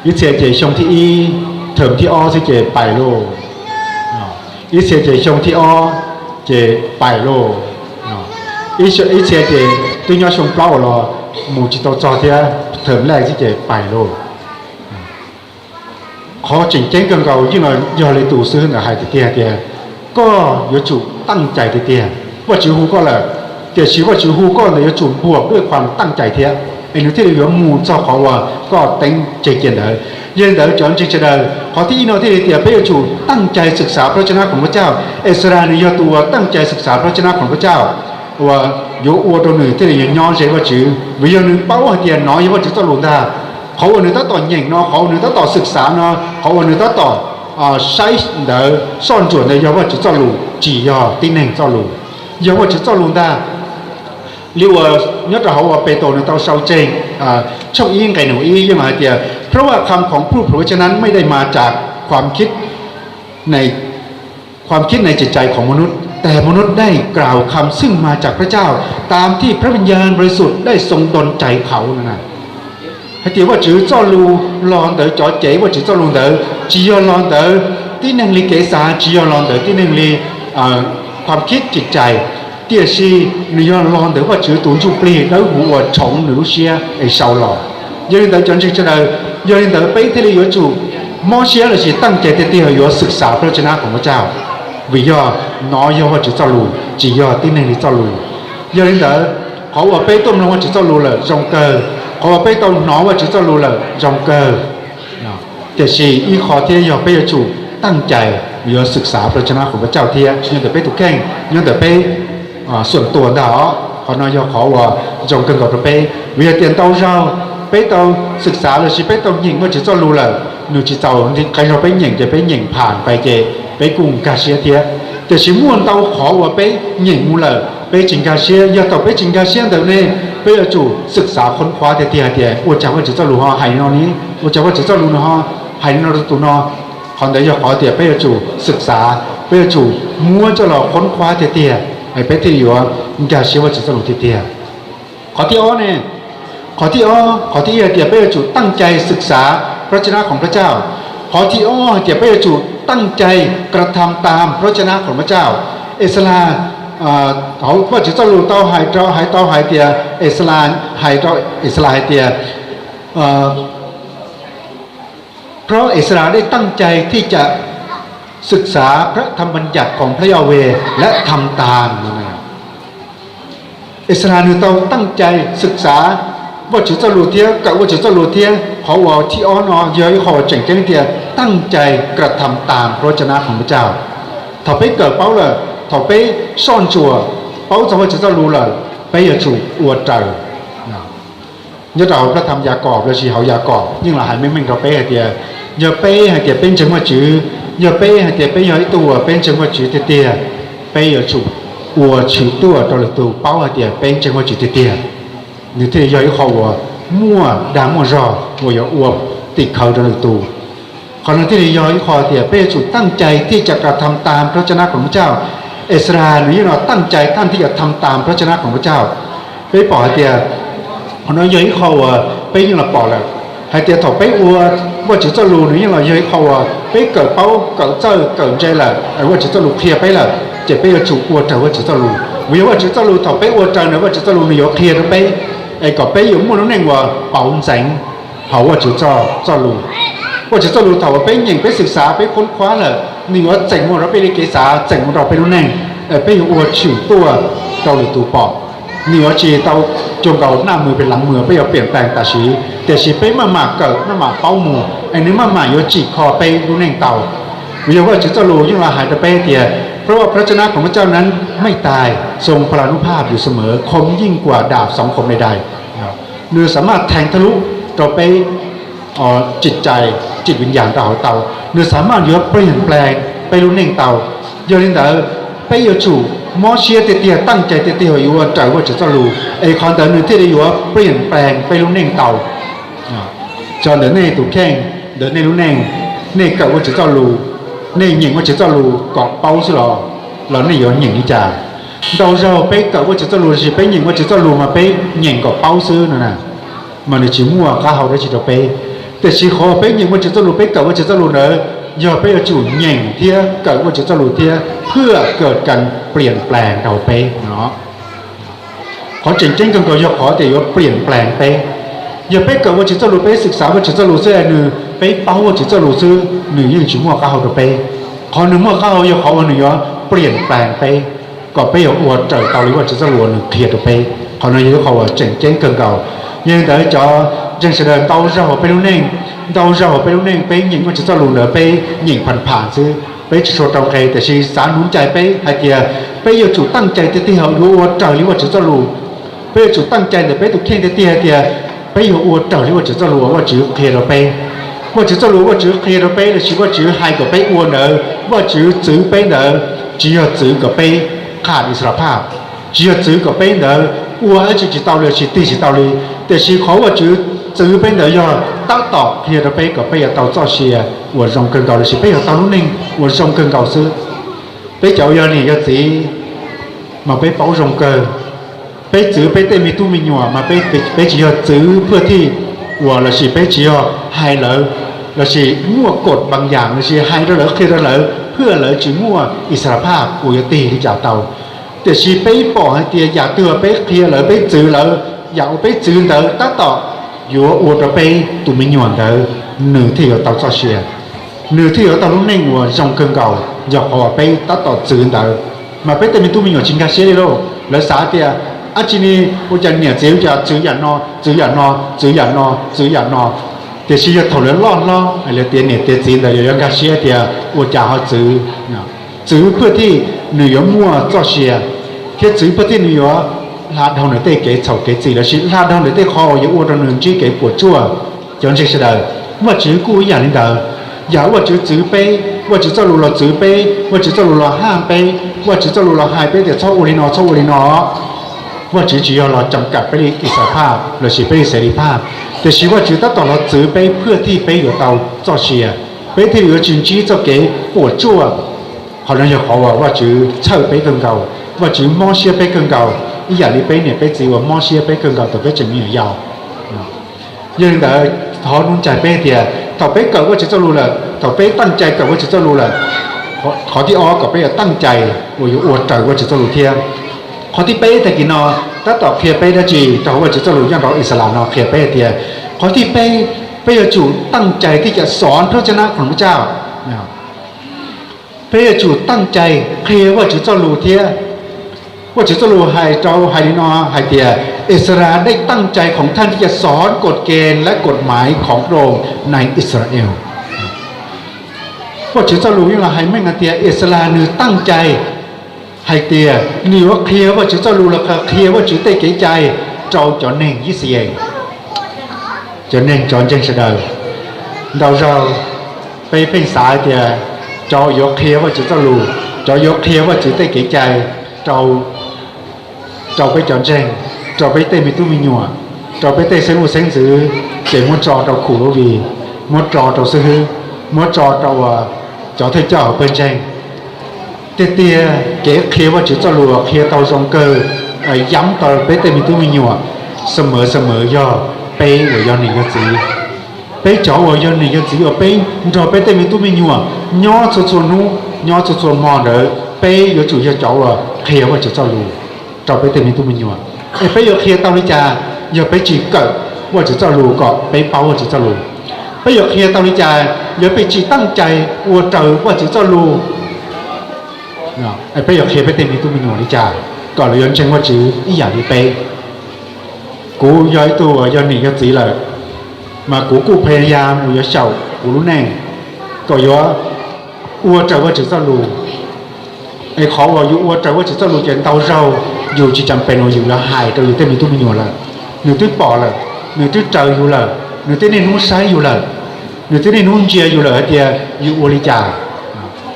Ib txhia ces xyoo thib ib, thaum thib ob xwb ces pais lauj. Ib txhia ces xyoo thib ob ces pais lauj. Ib txhia ces twb nyob xyoo plaub los mus tsis tau txog thiab, thaum lej xwb ces pais lauj. Qhov tseem ceeb kawg nkaus yeej los yog li tus xib hwb ntawd hais tiag tiag tias koj yuav tsum teej cai tiag tiag. Vajtswv hu koj lawm, tiam sis Vajtswv hu koj ntawd yuav tsum npuam duaj khuam teej cai thiab es nws thiaj li yuav mus txog qhov uas koj teeb tseg cia ntawd. Yog li ntawd cov ntseeg sawv daws, qhov thib ib no thiaj li tias peb yuav tsum teej cai xwm xav plab tsa nab khoom pab cauj. Exas nws yog tus uas teej cai xwm xav plab tsa nab khoom pab cauj uas yuav ua rau nws thiaj li yuav nyob ze Vajtswv, vim yog nws paub hais tias nov yog Vajtswv txoj lus ntag. Qhov uas nws tab tom nyeem no, qhov uas nws tab tom xwm xav no, qhov uas nws tab tom saib ntawd, soj ntsuam ntawd yog Vajtswv txoj lus, tsis yog tib neeg txoj lus, yog Vajtswv txoj lus ntag. Li uas nyob rau hauv uas Petus nws tau sau tseg tshooj ib nqe nees nkaum ib yeej los hais tias เพราะว่าคำของผู้เผยพระชนะไม่ได้มาจากความคิดใน ความคิดในจิตใจของมนุษย์ แต่มนุษย์ได้กล่าวคำซึ่งมาจากพระเจ้า ตามที่พระวิญญาณบริสุทธิ์ได้ทรงดลใจเขา no na. Hais tias Vajtswv txoj lus los ntawm cov cev Vajtswv txoj lus ntawd tsis yog los ntawm tib neeg li kev xav, tsis yog los ntawm tib neeg li ความคิดจิตใจ, tiam sis nws yog los ntawm Vajtswv tus Ntsuj Plig Dawb Huv uas tshoov nws lub siab es sau los. Yog li ntawd cov ntseeg sawv daws, yog li ntawd peb thiaj li yuav tsum mob siab lossis teej cai tiag tiag yuav xwm xav plab tsa nab khoom pab cauj, vim yog nov yog Vajtswv txoj lus, tsis yog tib neeg li txoj lus. Yog li ntawd, qhov uas peb tuaj mloog Vajtswv txoj lus lawm zoo kawg, qhov uas peb tau hnov Vajtswv txoj lus lawm zoo kawg, tiam sis ib qho thiab yog peb yuav tsum teej cai yuav xwm xav plab tsa nab khoom pab cauj thiab nyob ntawm peb tus kheej, nyob ntawm peb xuam tuas ntag os. Qhov no yog qhov uas zoo kawg nkaus rau peb, vim hais tias ntau zaug peb tau xwm xav lossis peb tau nyeem Vajtswv txoj lus lawm, nws tsis txaus nqe zog peb nyeem ces peb nyeem pham pais ces peb kuj nkag siab thiab. Tiam sis muaj ntau qhov uas peb nyeem mus lawm peb tsis nkag siab, yog thaum peb tsis nkag siab ntawd ne, peb yuav tsum xwm xav khoob khuab tiag tiag hais tias ua cas Vajtswv txoj lus ho hais li no ne, ua cas Vajtswv txoj lus no ho hais li no rau tus no. Qhov ntawd yog qhov tias peb yuav tsum xwm xav, peb yuav tsum muab coj los khoob khuab tiag tiag, peb thiaj yuav nkag siab Vajtswv txoj lus tiag tiag. Qhov thib ob ne, qhov thib ob, qhov thib ib hais tias peb yuav tsum teej cai xwm xav plab tsa nab khoom pab cauj. Qhov thib ob hais tias peb yuav tsum teej cai กระทำตามพระวจนะของพระเจ้า. Exas, hauv Vajtswv txoj lus tau hais rau, hais tau hais tias Exas, hais rau Exas hais tias เพราะอิสราเอลได้ตั้งใจที่จะศึกษาพระธรรมบัญญัติของพระยาห์เวห์ และทำตาม Exas nws tau teej cai xwm xav Vajtswv txoj lus thiab kawm Vajtswv txoj lus thiab. Qhov uas thib ob no yog ib qho uas tseem ceeb tias teej cai กระทำตามพระวจนะของพระเจ้า. Thaum peb kawm paub lawm, thaum peb soj ntsuam paub txog Vajtswv txoj lus lawm, peb yuav tsum ua raws. Nyob rau hauv plab tham Yakob lossis hauv Yakob yeej los hais meej meej rau peb hais tias, yog peb hais tias peb ntseeg Vajtswv, yog peb hais tias peb yog ib tug uas peb ntseeg Vajtswv tiag tiag, peb yuav tsum ua tshwm tuaj rau lwm tus paub hais tias peb ntseeg Vajtswv tiag tiag. Nws thiaj li yog ib qho uas muaj dag muaj zog uas yuav ua tim khawv rau lwm tus. Qhov no thiaj li yog ib qho tias peb yuav tsum teej cai thiaj li กระทำตามพระวจนะของพระเจ้า. Exas nws yeej los teej cai teej thiaj li ทำตามพระวจนะของพระเจ้า. Peb pom hais tias qhov no yog ib qho uas peb yeej los pom lawm, hais tias thaum peb ua Vajtswv txoj lus nws yeej los yog ib qho uas peb kawm paub, kawm txawj, kawm ntse lawm, Vajtswv txoj lus qhia peb lawm, ces peb yuav tsum ua raws Vajtswv txoj lus. Vim yog Vajtswv txoj lus thaum peb ua raws ntawd Vajtswv txoj lus nws yuav qhia rau peb, es kom peb yuav muaj lub neej uas pauv ntxeev hauv Vajtswv txoj lus. Vajtswv txoj lus thaum uas peb nyeem, peb xwm xav, peb khoob khuab lawm, nws yuav txeem mus rau peb li kev xav, txeem mus rau peb lub neej, peb yuav ua tshwm tuaj rau lwm tus pom. Nws yuav tsis tau cuag nkaus naj mws pem lav mws peb yuav piam pees tam sim, tiam sis peb maj mam kawm, maj mam paub mus es nws maj mam yuav tsim kho peb lub neej tau. Vim yog Vajtswv txoj lus yeej los hais rau peb tias เพราะว่าพระวจนะของพระเจ้านั้นไม่ตาย ทรงพลานุภาพอยู่เสมอ คมยิ่งกว่าดาบสองคมใดๆ Nws xam maj theev thawj lub rau peb tsim cai, tsim viv yas rau hauv tau, nws xam maj yuav pliam plees peb lub neej tau. Yog li ntawd, peb yuav tsum mob siab tiag tiag, teej cai tiag tiag yuav ua raws Vajtswv txoj lus, es qhov ntawd nws thiaj li yuav pliam plees peb lub neej tau. Tso ntawm nej tus kheej, ntawm nej lub neej, nej kawm Vajtswv txoj lus, nej nyeem Vajtswv txoj lus kom paub xwb los, los nej yuav nyeem li cas? Ntau zaug peb kawm Vajtswv txoj lus los sis peb nyeem Vajtswv txoj lus mas peb nyeem kom paub xwb no na, mas nws tsis muaj qab hau dab tsi rau peb. Tiam sis qhov uas peb nyeem Vajtswv txoj lus, peb kawm Vajtswv txoj lus ntawd, yog peb yuav tsum nyeem thiab kawm Vajtswv txoj lus thiab เพื่อเกิดการเปลี่ยนแปลง rau peb no. Qhov tseem ceeb kawg nkaus yog qhov tias yuav pliam plees peb. Yog peb kawm Vajtswv txoj lus, peb xwm xav Vajtswv txoj lus xwb, nws, peb paub Vajtswv txoj lus xwb, nws yeej tsis muaj qab hau rau peb. Qhov nws muaj qab hau yog qhov uas nws yuav pliam plees peb, kom peb yuav ua raws tau li Vajtswv txoj lus uas nws qhia rau peb. Qhov no yog ib qho uas tseem ceeb kawg nkaus. Yog li ntawd cov ntseeg sawv daws, ntau zaug hauv peb lub neej, ntau zaug hauv peb lub neej peb nyeem Vajtswv txoj lus ntawd peb nyeem pham pham xwb, peb tsis tshua rau nqe, tiam sis xav nuv cai peb hais tias peb yuav tsum teej cai tiag tiag yuav ua raws li Vajtswv txoj lus. Peb yuav tsum teej cai ntawm peb tus kheej tiag tiag hais tias peb yuav ua raws li Vajtswv txoj lus uas Vajtswv qhia rau peb. Vajtswv txoj lus Vajtswv qhia rau peb los sis Vajtswv hais kom peb ua ntawd, Vajtswv txwv peb ntawd tsis yog txwv kom peb qham อิสรภาพ, tsis yog txwv kom peb ntawd ua dab tsi tsis tau li, tsis tig tsis tau li. Tiam sis qhov Vajtswv txwv peb ntawd yog tab tom qhia rau peb kom peb yuav tau txoj sia uas zoo kawg nkaus los sis peb yuav tau lub neej uas zoo kawg nkaus xwb. Peb cov uas yog niam yog txiv mas peb paub zoo kawg. Peb txwv peb tej me tub me nyuam mas peb, peb tsis yog txwv phwj thij uas los sis peb tsis yog hais lawv los sis muaj kod npaas yam los sis hais rau lawv, qhia rau lawv phwj lawv tsis muaj อิสรภาพ uas yuav tig li cas tau. Tiam sis peb pom hais tias yam twg peb qhia lawv, peb txwv lawv, yam uas peb txwv ntawd tab tom yuav ua rau peb tus me nyuam ntawd nws thiaj yuav tau txoj sia, nws thiaj yuav tau lub neej uas zoo kawg nkaus. Yog qhov uas peb tab tom txwv ntawd, mas peb tej me tub me nyuam tsis nkag siab li lauj. Lawv xav tias dab tsi ni, ua cas niam txiv ua cas txwv yam no, txwv yam no, txwv yam no, txwv yam no. Tiam sis yog thaum lawv loj hlob, lawv tiav niam tiav txiv ntawd yuav nkag siab tias ua cas ho txwv. Txwv phwj thij nws yuav muaj txoj sia, thiab txwv phwj thij nws yuav hla dhau nws tej kev txhaum kev txim los sis hla dhau nws tej qhov uas yuav ua rau nws ntsib kev puas tsuaj. Cov ntseeg sawv daws, Vajtswv kuj ib yam li ntawd. Yam Vajtswv txwv peb, Vajtswv txoj lus los txwv peb, Vajtswv txoj lus los haj peb, Vajtswv txoj lus los hais peb tias txhob ua li no, txhob ua li no. Vajtswv tsis yog los cam kam peb li อิสรภาพ los sis peb li เสรีภาพ, tiam sis Vajtswv tab tom los txwv peb phwj thij peb yuav tau txoj sia, peb thiaj li yuav tsis ntsib txoj kev puas tsuaj. Qhov no yog qhov uas Vajtswv txhawj peb kawg nkaus, Vajtswv mob siab peb kawg nkaus, ib yam li peb niam peb txiv uas mob siab peb kawg nkaus thaum peb tseem me nyuam yaus. Yog li ntawd, thov nuv cai peb tias thaum peb kawm Vajtswv txoj lus lawm, thaum peb teej cai kawm Vajtswv txoj lus lawm, qhov thib ob kom peb yuav teej cai uas yuav ua raws Vajtswv txoj lus thiab. Qhov thib peb tag kis no tab tom qhia peb dab tsi rau hauv Vajtswv txoj lus nyob rau Ixalas no? Qhia peb tias qhov thib peb, peb yuav tsum teej cai thiab cam xov nrhub caj nab khoom lub caj. Peb yuav tsum teej cai qhia Vajtswv txoj lus thiab. Vajtswv txoj lus hais rau hais li no hais tias Ixalas dej teej cai khoom thaj thiab cam xov kod ke lab kod maiv khoom roo nais Ixayees. Vajtswv txoj lus yeej los hais meej hais tias Ixalas nws teej cai hais tias nws yuav qhia Vajtswv txoj lus los qhia Vajtswv tej kev cai rau cov neeg Yixayees. Cov neeg cov ntseeg sawv daws, ntau zaug peb pheej xav hais tias cov yuav qhia Vajtswv txoj lus, cov yuav qhia Vajtswv tej kev cai rau, rau peb cov ntseeg, rau peb tej me tub me nyuam, rau peb tej xeeb ub xeeb ntxwv, ces muab tso rau khum lub vis, muab tso rau xib hwb, muab tso rau cov thawj coj hauv pawg ntseeg. Tiag tiag kev qhia Vajtswv txoj lus qhia tau zoo kawg yam tau peb tej me tub me nyuam, xwm mawv xwm mawv yog peb uas yog niam yog txiv. Peb cov uas yog niam yog txiv uas peb nrog peb tej me tub me nyuam nyob txhua txhua hnub, nyob txhua txhua hmo ntawd, peb yuav tsum yog cov uas qhia Vajtswv txoj lus rau peb tej me tub me nyuam. Es peb yuav qhia tau li cas yog peb tsis kawm Vajtswv txoj lus kom peb paub Vajtswv txoj lus? Peb yuav qhia tau li cas yog peb tsis teej cai ua raws Vajtswv txoj lus? Peb yuav qhia peb tej me tub me nyuam li cas kom lawv yuav ntseeg Vajtswv ib yam li peb? Kuv yog ib tug uas yog niam yog txiv lawm, mas kuv kuj pheej yam mus yuav xyaum kuv lub neej kom yuav ua raws Vajtswv txoj lus. Es qhov uas yus ua raws Vajtswv txoj lus ces ntau zaug yus tsis cam pem uas yus yuav hais rau yus tej me tub me nyuam lawm. Nws twb pom lawm, nws twb raws yus lawm, nws twb niaj hnub saib yus lawm, nws twb niaj hnub ntsia yus lawm hais tias yus ua li cas,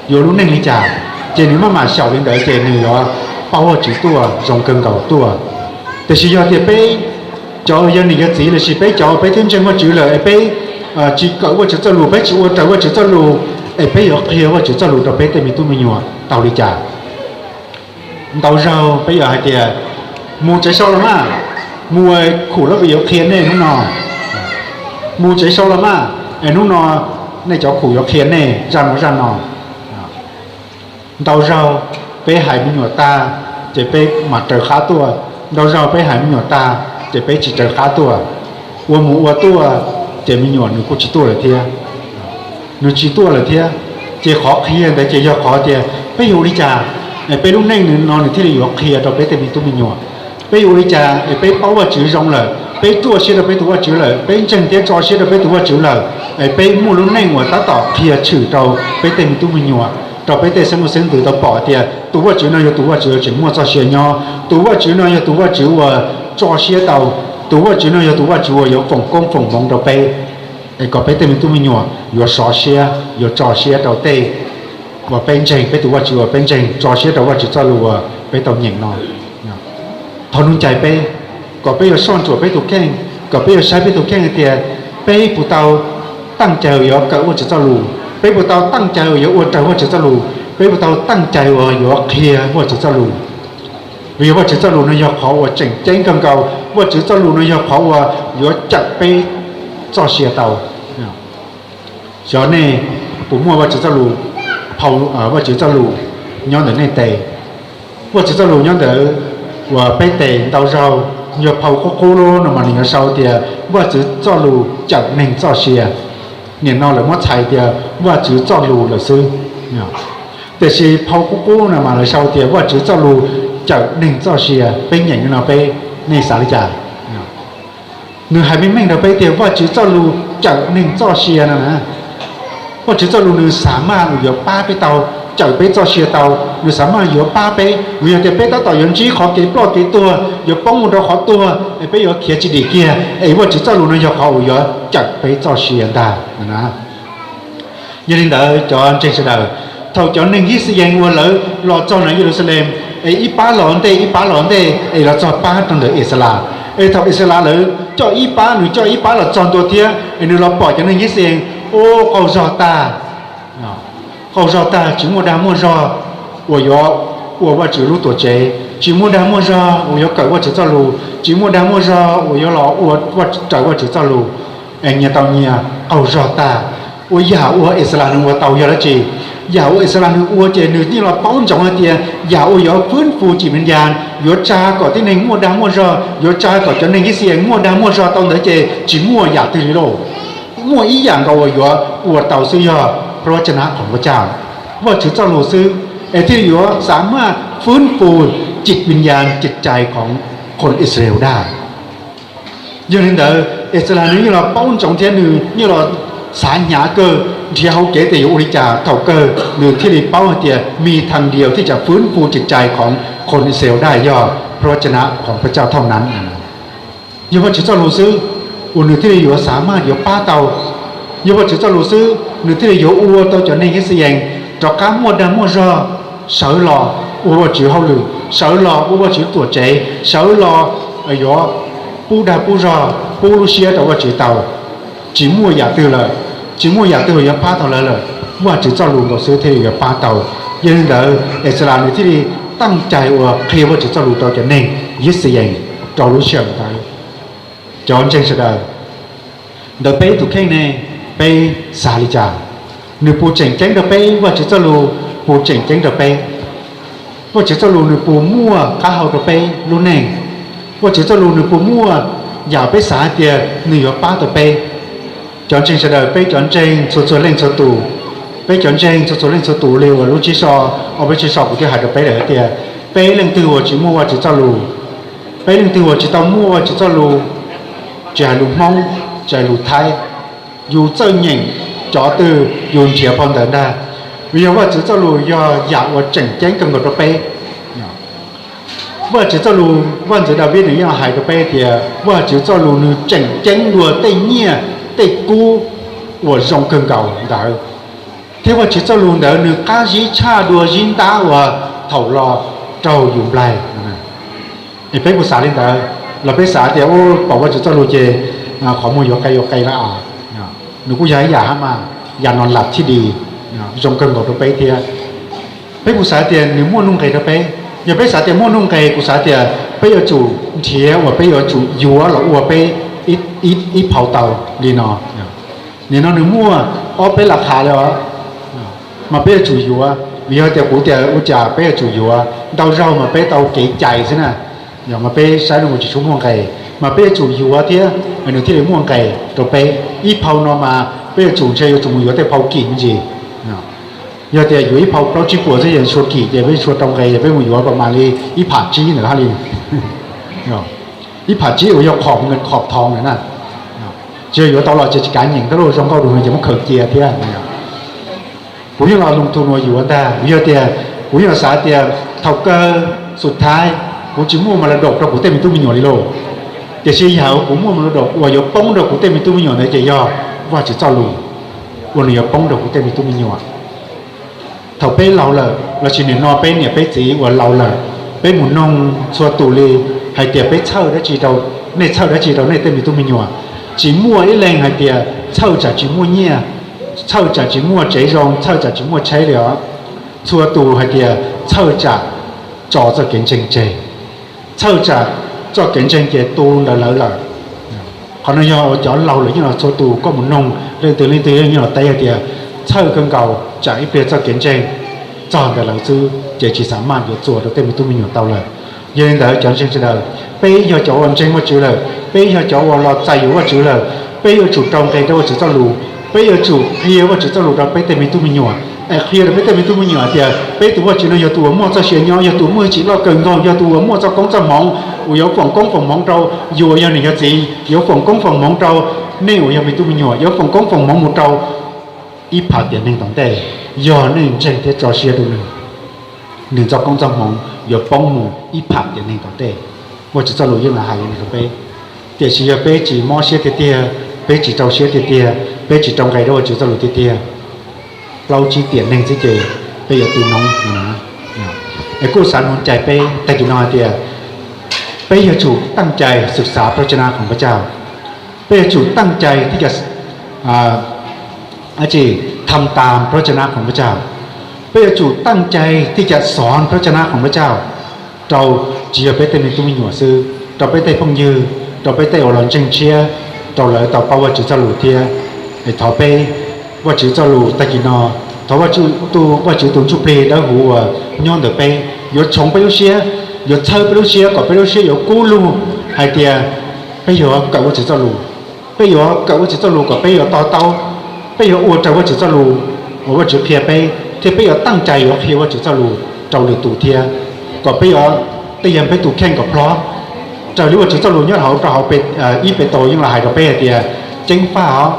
yus lub neej li cas, ces nws maj mam xyaum li ntawd ces nws yuav paub Vajtswv tuaj zoo kawg nkaus tuaj. Tiam sis yog tias peb cov yog niam yog txiv lossis peb cov peb twb ntseeg Vajtswv lawm es peb tsis kawm Vajtswv txoj lus, peb tsis ua raws Vajtswv txoj lus, es peb yuav qhia Vajtswv txoj lus rau peb tej me tub me nyuam tau li cas? Ntau zaug peb yuav hais tias, mus tsev sau los mas, mus khum lawv yuav qhia nej hnub no, mus tsev sau los mas, es hnub no nej cov khum yuav qhia nej zaj no zaj no. Ntau zaug peb hais me nyuam tag ces peb mam raws qab tuaj, ntau zaug peb hais me nyuam tag ces peb tsis raws qab tuaj. Ua mus ua tuaj ces me nyuam nws kuj tsis tuaj lawm thiab, nws tsis tuaj lawm thiab. Ces qhov qhia ntawd ces yog qhov tias peb yuav ua li cas es peb lub neej no nws thiaj li yuav qhia rau peb tej me tub me nyuam. Peb yuav ua li cas es peb paub Vajtswv zoo lawm, peb ruaj siab rau peb tus Vajtswv lawm, peb ntseeg thiab tso siab rau peb tus Vajtswv lawm, es peb muaj lub neej uas tab tom qhia tshwm rau peb tej me tub me nyuam, rau peb tej xeeb ntxwv xeeb ntxwv tau pom tias tus Vajtswv no yog tus Vajtswv tseem muaj txoj sia nyob, tus Vajtswv no yog tus Vajtswv uas tso siab tau, tus Vajtswv no yog tus Vajtswv uas yuav foom koob foom hmoov rau peb. Es kom peb tej me tub me nyuam yuav sov siab, yuav tso siab rau tej uas peb ntseeg, peb tus Vajtswv uas peb ntseeg, tso siab rau Vajtswv txoj lus uas peb tau nyeem no. Thov Ntuj cai peb, kom peb yuav soj ntsuam peb tus kheej, kom peb yuav saib peb tus kheej hais tias peb puas tau teej cai uas yuav kawm Vajtswv txoj lus, peb puas tau teej cai uas yuav ua raws Vajtswv txoj lus, peb puas tau teej cai uas yuav qhia Vajtswv txoj lus. Vim yog Vajtswv txoj lus no yog qhov uas tseem ceeb kawg nkaus, Vajtswv txoj lus no yog qhov uas yuav cawm peb txoj sia tau. Xyov nej puas muaj Vajtswv txoj lus, phau Vajtswv txoj lus nyob ntawm nej tes. Vajtswv txoj lus nyob ntawm uas peb tes ntau zaug yog phau qub qub no mas nws yuav sau tias Vajtswv txoj lus cawm neeg txoj sia. Nim no lawv muab txhais tias Vajtswv txoj lus lawm xwb. Tiam sis phau qub qub no mas lawv sau tias Vajtswv txoj lus cawm neeg txoj sia. Peb nyeem li no peb, nej xav li cas? Nws hais meej meej rau peb tias Vajtswv txoj lus cawm neeg txoj sia no na. Vajtswv txoj lus nws xav maj uas yuav pab peb tau, cawm peb txoj sia tau, nws xav maj yuav pab peb. Vim yog tias peb tab tom yuav ntsib qhov kev ploj kev tuag, yuav poob mus rau qhov tuag es peb yuav khiav tsis dim kiag, es Vajtswv txoj lus no yog qhov uas yuav cawm peb txoj sia ntag. Yog li ntawd cov ntseeg sawv daws, thaum cov neeg Yixalayees uas lawv los txog ntawm Yeluxalees, es ib pab los ntej ib pab los ntej es los txog pab rau ntawm Exelas. Es thaum Exelas lawv coj ib pab, nws coj ib pab los txog ntua thiab es nws los pom cov neeg Yixalayees, ua qaug zog tag, qaug zog tag, tsis muaj dag muaj zog uas yuav ua Vajtswv lub tuam tsev, tsis muaj dag muaj zog uas yuav kawm Vajtswv txoj lus, tsis muaj dag muaj zog uas yuav los ua raws Vajtswv txoj lus. Es nyias tau nyias qaug zog tag. Ua yam uas Exelas nws ua tau yog dab tsi? Yam uas Exelas nws ua ces nws yeej los paub ntsoov hais tias yam uas yuav fwb fus cim me nyas, yuav tsa kom tib neeg muaj dag muaj zog, yuav tsa kom cov neeg Yixalayees muaj dag muaj zog tau ntawd ces tsis muaj yam twg li lauj. Muaj ib yam nkaus uas yuav ua tau xwb yog พระวจนะของพระเจ้า, Vajtswv txoj lus xwb, es thiaj li yuav xav maj fwb fus cim me nyas cim cai khoom qhov Israel daj. Yog li ntawd Exelas nws yeej los paub ntsoov thiab nws yeej los xav hnyav kawg, nrhiav hauv kev tias yuav ua li cas thaum kawg nws thiaj li paub hais tias me thas dias thiaj tsam fwb fus cim cai khoom qhov Israel daj yog พระวจนะของพระเจ้าเท่านั้น. Yog Vajtswv txoj lus xwb uas nws thiaj li yuav xav maj yuav pab tau. Yog Vajtswv txoj lus xwb nws thiaj li yuav ua tau cov neeg Yixalayees rov qab muaj dag muaj zog, sawv los ua Vajtswv hauj lwm, sawv los ua Vajtswv tuam tsev, sawv los yuav pub dag pub zog, pub lub siab rau Vajtswv tau. Tsis muaj yam twg lawm, tsis muaj yam twg yuav pab tau lawv lawm, Vajtswv txoj lus nkaus xwb thiaj li yuav pab tau. Yog li ntawd Exelas nws thiaj li teej cai uas qhia Vajtswv txoj lus rau cov neeg. Yixayees rau lub sij hawm ntawd. Cov ntseeg sawv daws, ntawm peb tus kheej ne, peb xav li cas? Nws puas tseem ceeb rau peb? Vajtswv txoj lus puas tseem ceeb rau peb? Vajtswv txoj lus nws puas muaj qab hau rau peb lub neej? Vajtswv txoj lus nws puas muaj yam peb xav hais tias nws yuav pab tau peb? Cov ntseeg sawv daws, peb cov ntseeg txhua txhua leej txhua tus, peb cov ntseeg txhua txhua leej txhua tus li uas lub tsib so, ob peb tsib so kuv twb hais rau peb lawm hais tias peb leej twg uas tsis muaj Vajtswv txoj lus, peb leej twg uas tsis tau muaj Vajtswv txoj lus, tsis hais lus Hmoob, tsis hais lus Thaib, yus txawj nyeem cov twg yus nrhiav phau ntawv ntag, vim yog Vajtswv txoj lus yog yam uas tseem ceeb kawg nkaus rau peb. Vajtswv txoj lus, Vaj ntxwv Daviv nws yeej hais rau peb tias Vajtswv txoj lus nws tseem ceeb dua tej nyiaj tej kub uas zoo kawg nkaus ntawd, thiab Vajtswv txoj lus ntawd nws qab zib tshaj dua zib ntab uas thaum los raug yus nplaig. Es peb puas xav li ntawd? Los peb xav tias u, pom Vajtswv txoj lus ces qhov muag yuav qe yuav qe lawm, nws kuj yog ib yam hab mas, yam no lam thiaj li zoo kawg nkaus rau peb thiab. Peb puas xav tias nws muaj nuj nqes rau peb? Yog peb xav tias muaj nuj nqes, kuv xav tias peb yuav tsum nrhiav uas peb yuav tsum yuav los ua peb ib phau tau li no. Nim no nws muaj ob peb las khav li os, mas peb yuav tsum yuav. Vim yog tias kuv tias ua cas peb yuav tsum yuav, ntau zaug mas peb tau kev cais xwb na. Yog mas peb saib zoo tsis tshua muaj nqes, mas peb yuav tsum yuav thiab nws thiaj li muaj nqes rau peb. Ib phau no mas peb yuav tsum ntshe yuav tsum mus yuav tej phau kim me ntsis. Yog tias yuav ib phau plaub tsib puas xwb yeej tshua kim ces peb tshua rau nqes, peb mus yuav pas mam li ib pham tsib ntawd hab li. Ib pham tsib uas yog qhov nqes qhov thov ntawd na. Tsis yog yuav tau los ces tsis kav nyeem tab laj zoo nkauj rau ces muab khaws cia thiab. Kuv yeej los lug thu nua yuav ntag, vim yog tias kuv yeej los xav tias thaum kawg xub thawj kuv tsis muaj mas la daum rau kuv tej me tub me nyuam li lauj. Tiam sis yam uas kuv muaj mas la daum uas yuav poob rau kuv tej me tub me nyuam ntawd ces yog Vajtswv txoj lus uas nws yuav poob rau kuv tej me tub me nyuam. Thaum peb laus lawm lossis nim no peb niam peb txiv uas laus lawm, peb mus noog txhua tus li hais tias peb txhawj dab tsi rau, nej txhawj dab tsi rau nej tej me tub me nyuam? Tsis muaj ib leeg hais tias txhawj tsam tsis muaj nyiaj, txhawj tsam tsis muaj tsev zoo, txhawj tsam tsis muaj tsheb li os. Txhua tus hais tias txhawj tsam tso txoj kev ntseeg tseg, txhawj tsam txoj kev ntseeg ces tu ntawd lawv lawm. Qhov no yog uas cov laus lawm yeej los txhua tus koj mus noog leej twg leej twg yeej los teb hais tias txhawj kawg nkaus tsam ib pliag txoj kev ntseeg txog ntawm lawv xwb ces tsis xav maj yuav txuas rau tej me tub me nyuam tau lawm. Yog li ntawd cov ntseeg sawv daws, peb yog cov uas ntseeg Vajtswv lawm, peb yog cov uas los txais yuav Vajtswv lawm, peb yuav tsum rau nqe rau Vajtswv txoj lus, peb yuav tsum qhia Vajtswv txoj lus rau peb tej me tub me nyuam, es qhia rau peb tej me tub me nyuam tias peb tus Vajtswv no yog tus uas muaj txoj sia nyob, yog tus muaj hwj chim loj kawg nkaus, yog tus uas muaj txoj koob txoj hmoov uas yuav foom koob foom hmoov rau yus uas yog niam yog txiv, yuav foom koob foom hmoov rau nej uas yog me tub me nyuam, yuav foom koob foom hmoov mus rau ib phav tiam neeg tom ntej. Yog nej ntseeg thiab tso siab rau nws, nws txoj koob txoj hmoov yuav poob mus ib phav tiam neeg tom ntej. Vajtswv txoj lus yeej los hais li no rau peb. Tiam sis yog peb tsis mob siab tiag tiag, peb tsis rau siab tiag tiag, peb tsis rau nqe rau Vajtswv txoj lus tiag tiag, plaub tsib tiam neeg xwb ces peb yuav tu noob no na. Es kuj xav nug cais peb tag kis no hais tias peb yuav tsum teej cai xwm xav พระเจ้าของพระเจ้า, peb yuav tsum teej cai thiab cov tham tas พระเจ้าของพระเจ้า, peb yuav tsum teej cai thiab cov xov พระเจ้าของพระเจ้า rau tsis yog peb tej me tub me nyuam xwb, rau peb tej phooj ywg, rau peb tej uas los ntseeg tshiab, rau lawv tau paub Vajtswv txoj lus thiab. Es thov peb, Vajtswv txoj lus tag kis no, thov Vajtswv tus Ntsuj Plig Dawb Huv uas nyob ntawm peb yuav tshoov peb lub siab, yuav txhawb peb lub siab kom peb lub siab yuav kub lug hais tias peb yuav kawm Vajtswv txoj lus. Peb yuav kawm Vajtswv txoj lus kom peb yuav to taub, peb yuav ua raws Vajtswv txoj lus uas Vajtswv qhia peb, thiab peb yuav teej cai yuav qhia Vajtswv txoj lus rau lwm tus thiab, kom peb yuav tej yam peb tus kheej kom plhob. Raws li Vajtswv txoj lus nyob hauv rau hauv ib Petus yeej los hais rau peb hais tias, ceev faj os,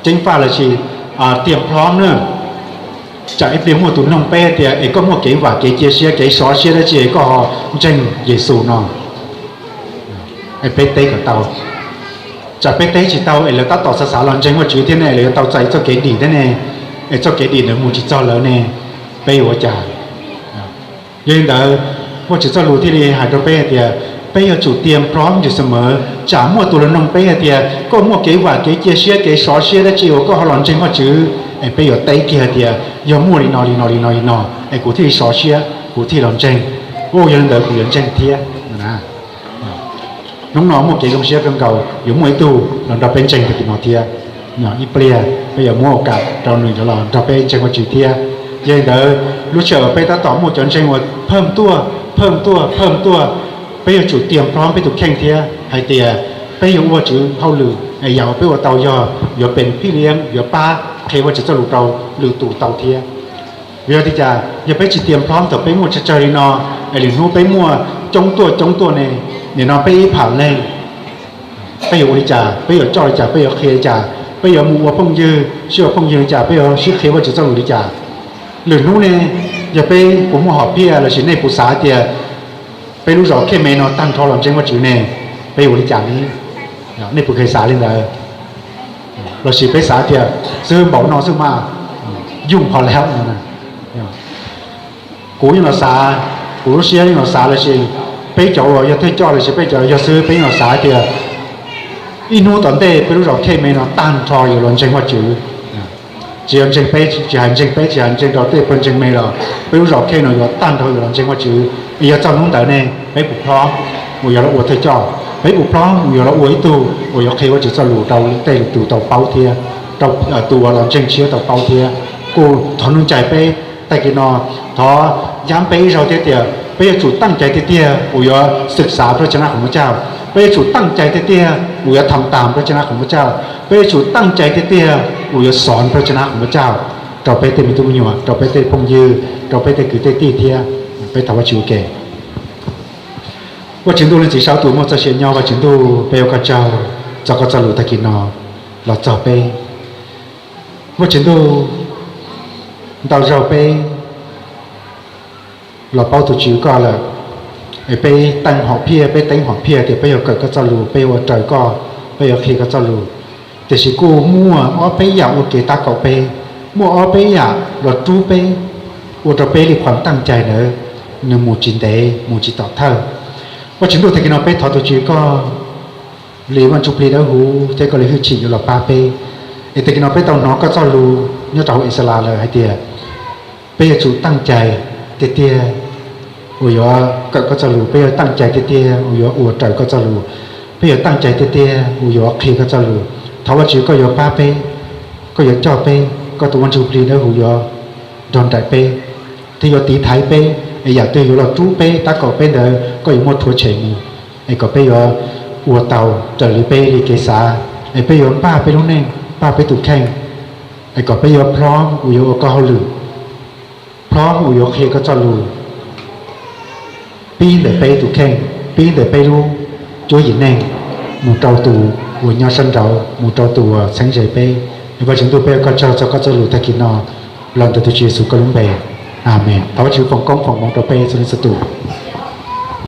ceev faj lossis tiam plhob na, tsam ib pliag muaj tus noog peb tias es koj muaj kev vam kev cia siab kev sov siab dab tsi es koj ho ntseeg Yexus no. Peb teb kom tau. Tsam peb teb tsis tau es lawv tab tom xav xav los ntseeg Vajtswv thiab ne, lawv yuav tau txais txoj kev dim thiab ne, es txoj kev dim ntawd mus tsis txog lawv ne, peb yuav ua cas? Yog li ntawd, Vajtswv txoj lus thiaj li hais rau peb hais tias peb yuav tsum tiam plhob ntsis xwm mawv tsam muaj tus los noog peb hais tias koj muaj kev vam kev cia siab kev sov siab dab tsi uas koj ho los ntseeg Vajtswv, es peb yuav teb kiag hais tias yog muaj li no li no li no li no es kuv thiaj li sov siab kuv thiaj los ntseeg. Yog li ntawd kuv yuav ntseeg thiab. Hnub no muaj kev zoo siab kawg nkaus yuav muaj ib tug los nrog peb ntseeg tag kis no thiab. Ib pliag peb yuav muab ua kam rau nws yuav los nrog peb ntseeg Vajtswv thiab. Yog li ntawd, lub sij hawm peb tab tom muaj cov ntseeg uas phawj tuaj, phawj tuaj, phawj tuaj, peb yuav tsum tias plhob peb tus kheej thiab hais tias peb yuav ua Tswv hauj lwm, yam uas peb ua tau yog yuav pem phij liab, yuav pab qhia Vajtswv txoj lus rau lwm tus tau thiab. Vim yog li cas? Yog peb tsis tias plhob thaum peb muaj tsawg tsawg li no, es lwm hnub peb muaj coob tuaj coob tuaj ne, nim no peb ib phaum leej, peb yuav ua li cas? Peb yuav coj li cas? Peb yuav qhia li cas? Peb yuav mus ua phooj ywg, sib ua phooj ywg li cas? Peb yuav sib qhia Vajtswv txoj lus li cas? Lwm hnub ne, yog peb puas muaj hom phiaj lossis nej puas xav tias peb lub zos Khej Me no tag nrho los ntseeg Vajtswv ne, peb yuav ua li cas ne? Nej puas kev xav li ntawd? Lossis peb xav tias xwb npaum no xwb mas yooj pho lawm no? Kuv yeej los xav, kuv lub siab yeej los xav lossis peb cov uas yog thawj coj lossis peb cov yog xwb peb yeej los xav tias ib hnub tom ntej peb lub zos Khej Me no tag nrho yuav los ntseeg Vajtswv. Tsis yog ntseeg peb, tsis hais ntseeg peb, tsis hais ntseeg rau tej pawg ntseeg me los peb lub zos Khej no yuav tag nrho yuav los ntseeg Vajtswv. Es yog txog hnub ntawd ne, peb puas plhob uas yuav los ua thawj coj? Peb puas plhob uas yuav los ua ib tug uas yuav qhia Vajtswv txoj lus rau tej lwm tus tau paub thiab, rau tus uas los ntseeg tshiab tau paub thiab? Kuj thov nuj ncaim peb tag kis no, thov yab peb ib zaug thiab tias peb yuav tsum teej cai tiag tiag uas yuav xwm xav plaub caj nab khoom peb cauj, peb yuav tsum teej cai tiag tiag uas yuav tham tas plaub caj nab khoom peb cauj, peb yuav tsum teej cai tiag tiag uas yuav xov plaub caj nab khoom peb cauj rau peb tej me tub me nyuam, rau peb tej phooj ywg, rau peb tej kwv tej tij thiab. Peb thov Vajtswv ua ke. Vajtswv Ntuj Leej Txiv Saum Tub Muaj Txoj Sia Nyob, Vajtswv Ntuj, peb ua koj tsaug txog koj txoj lus tag kis no los txog peb. Vajtswv Ntuj, ntau zaug peb los paub tus Tswv koj lawm, es peb teeb hom phiaj, peb teeb hom phiaj tias peb yuav kawm koj txoj lus, peb yuav ua raws koj, peb yuav qhia koj txoj lus. Tiam sis kuj muaj ob peb yam ua kev tab kaum peb, muaj ob peb yam los rub peb, ua rau peb li qhuas teej cai ntawd nws mus tsis ntev, mus tsis tom thawj. Vajtswv Ntuj, tag kis no peb thov tus Tswv koj li Vaj Ntsuj Plig Dawb Huv thiab koj li hwj chim yuav los pab peb. Es tag kis no peb tau hnov koj txoj lus nyob rau hauv Exodus lawm hais tias peb yuav tsum teej cai tiag tiag uas yuav kawm koj txoj lus, peb yuav teej cai tiag tiag uas yuav ua raws koj txoj lus, peb yuav teej cai tiag tiag uas yuav qhia koj txoj lus. Thov Vajtswv koj yuav pab peb, koj yuav coj peb, koj tus Vaj Ntsuj Plig Dawb Huv yuav nrog nraim peb thiab yuav tiv thaiv peb, es yam twg yuav los rub peb, tab kaum peb ntawd koj yuav muab rhuav tshem mus, es kom peb yuav ua tau raws li peb li kev xav, es peb yuav npaj peb lub neej, npaj peb tus kheej, es kom peb yuav plhob uas yuav ua koj hauj lwm, plhob uas yuav qhia koj txoj lus pib ntawm peb tus kheej, pib ntawm peb lub cuab yim neej, mus rau tus uas nyob sab nraud, mus rau tus uas txheeb ze peb. Es Vajtswv Ntuj, peb ua koj tsaug txog koj txoj lus tag kis no, los ntawm tus Tswv Yexus koj lub npe, Amees. Thov Vajtswv foom koob foom hmoov rau peb txhua leej txhua tus.